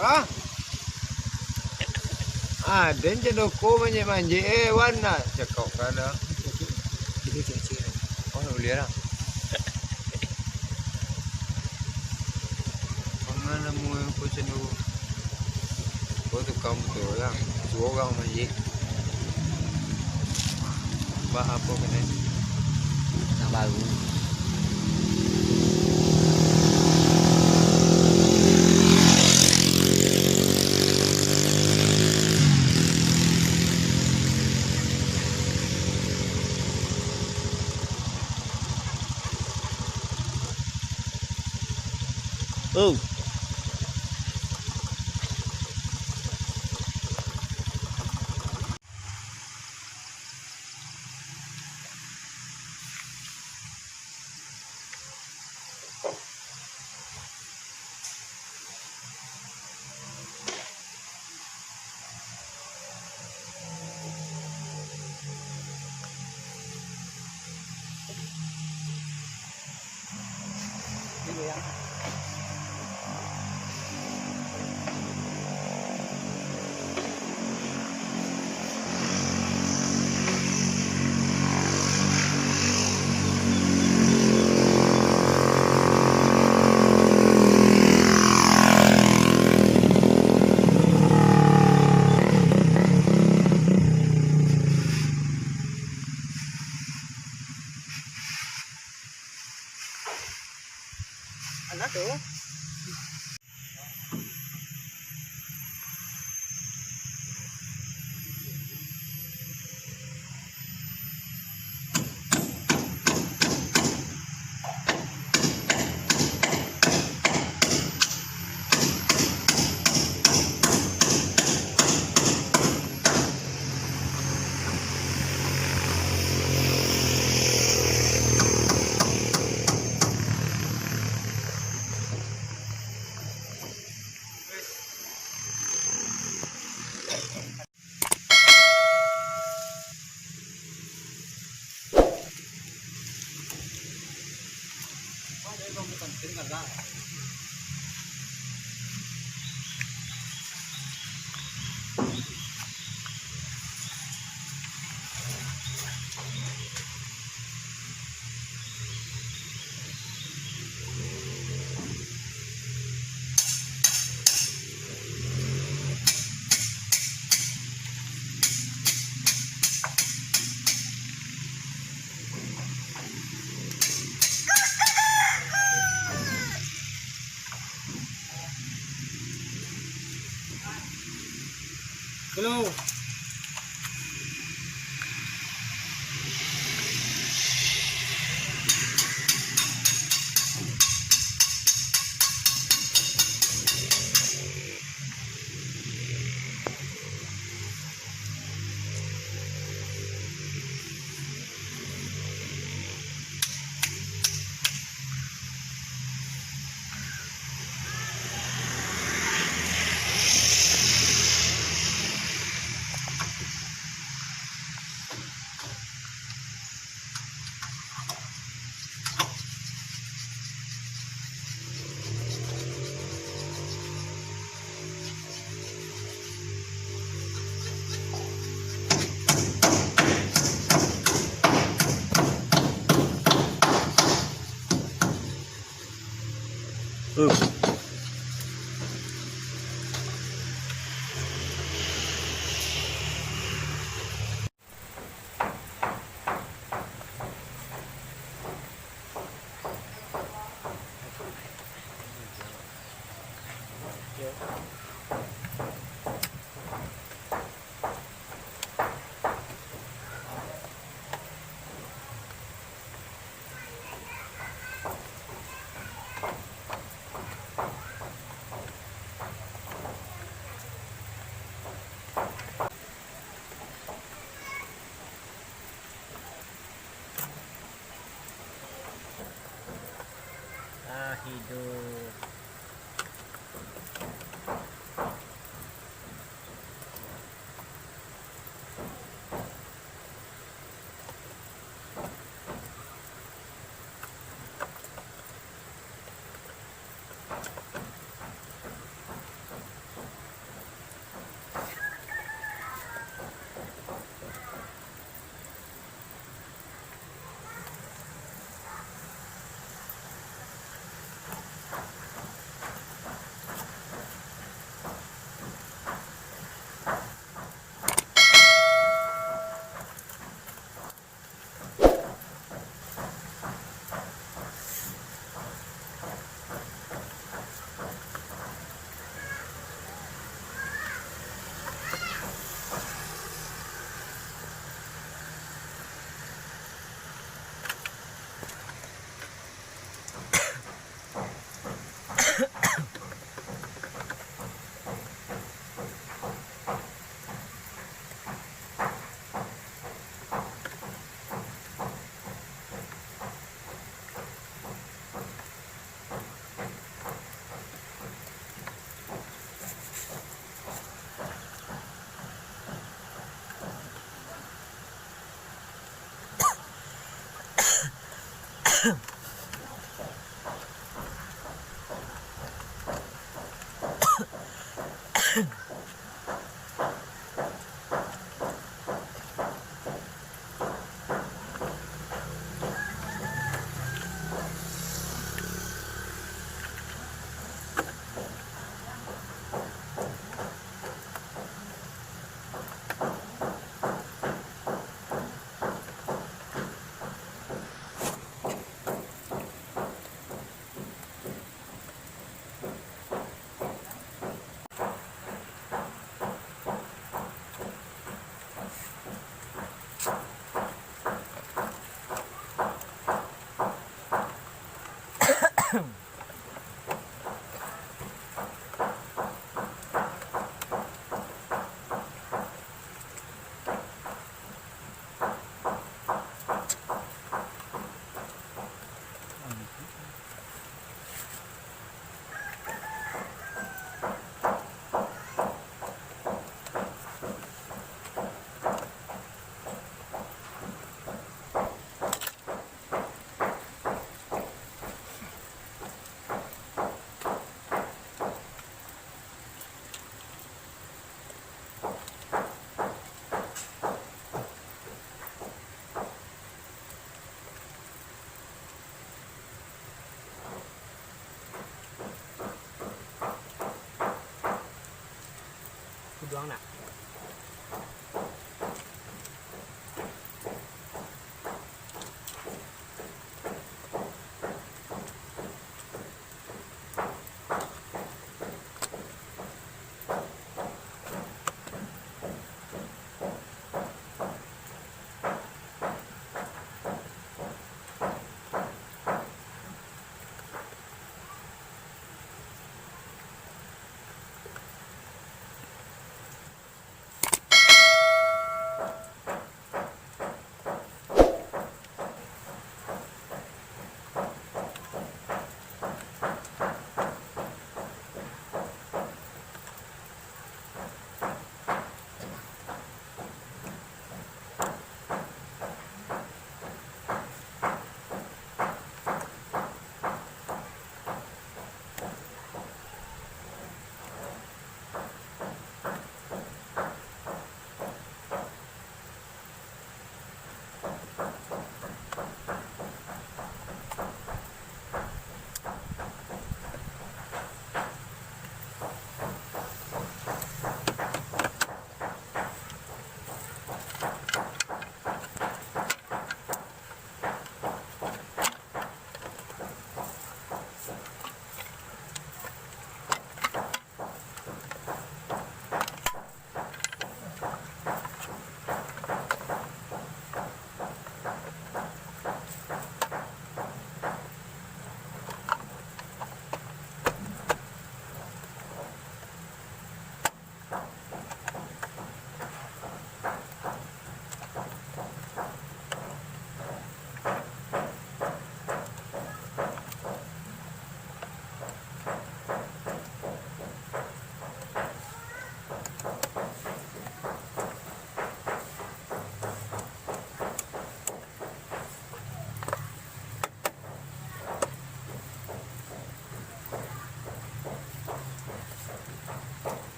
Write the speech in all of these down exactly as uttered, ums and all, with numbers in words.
Ah? Ah, den candoko manjek-manjek, eh, wan nak cakap ka dah. Oh, nak buliah dah. Pangan namu ko candoko. Ko tukang buto lah. Suruah urang manjek. Bah apo kene? Nan baru. Oh. Alah tu. Halo. Kuduang nak.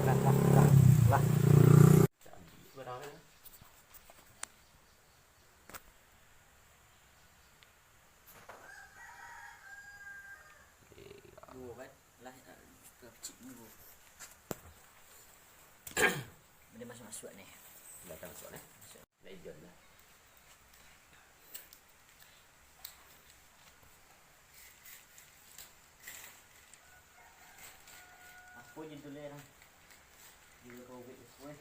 Lah, lah, lah, lah. Duo kan? Lah, eh, ka kecik duo. Boleh masuk-masuk ni. Dah masuk ni. Masuk. Dah ijon lah. Apo judulnyo lah? Judul covid tu, weh.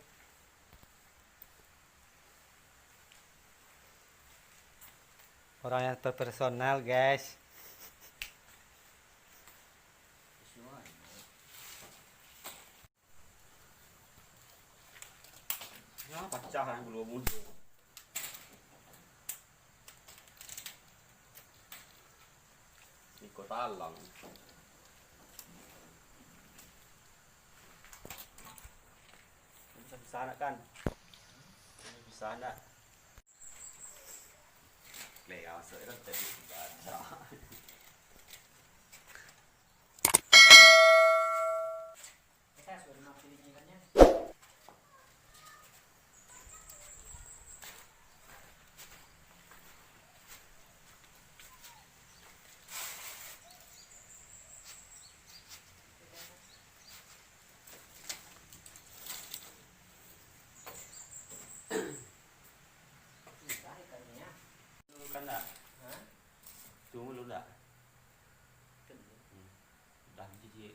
Orang yang terpersonal, guys. Ya, pacah aku dua mudo. Iko talang. Bisa-bisa nak kan? Bisa nak? Leh, masuk kan tadi baca. Kan dah? Hah? Tunggu dulu dah. Tunggu. Hmm. Dah, ciek-ciek.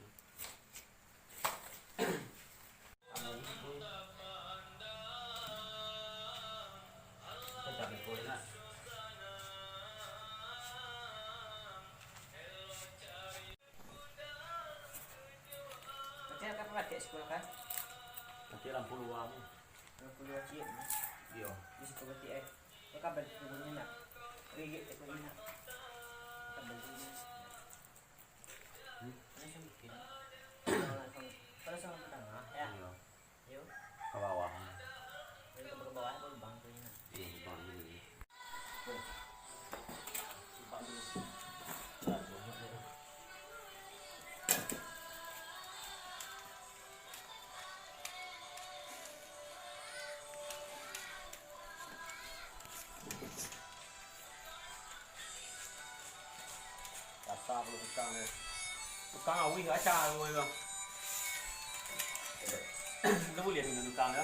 Macam mana pakai sekolah kan? Pakai lampu luar ni. Lampu luar ciek ni. Iyo. Di situ berarti, eh. Dia kabel turunnya nak. Rigit dia punya nak. Kabel turunnya. Hmm? Langsung bikin. Langsung, langsung ke tengah, ya? Iyo. Yo. Ke bawah. Jadi ke bawah tu lubang tu, ya. Iyo, lubang tu. Tuh. Simpan dulu. Tukang lo, tukang lo. Tukang awih kaca lo, bang. Lo buliah minum tukang lo.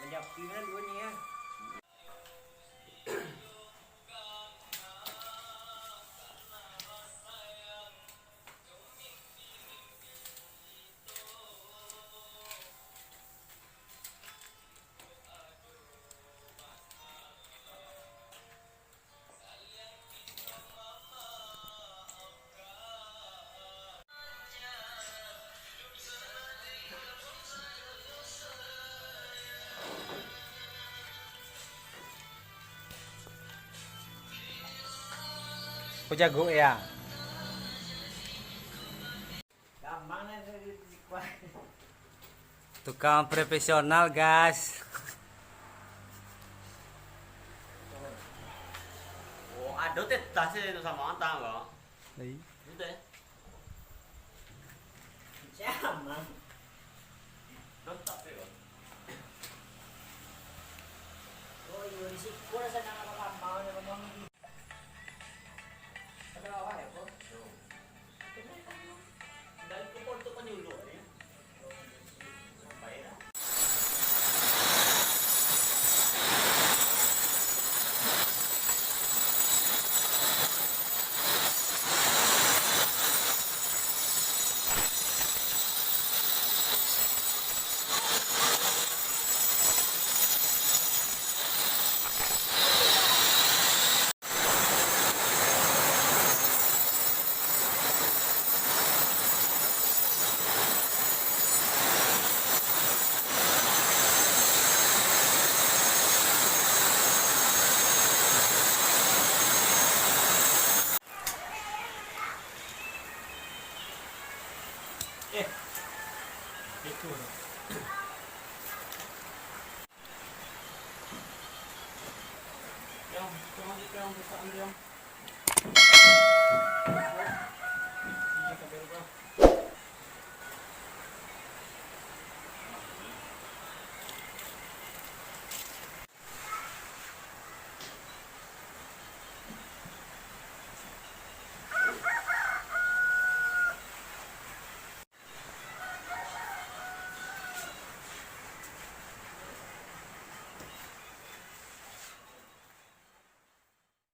Menyapu kan dua ni, ya. Ko jago ya. Tukang profesional, guys. Oh, ado teh tas e tu samo antang ko. Lai. Itu teh. Siapa? Ado tas e ko. Oh, iyo, di siko lah sana, apa-apa, apa-apa. Eh, itu. Yang, yang, yang, yang, yang. Iya, sampai lupa.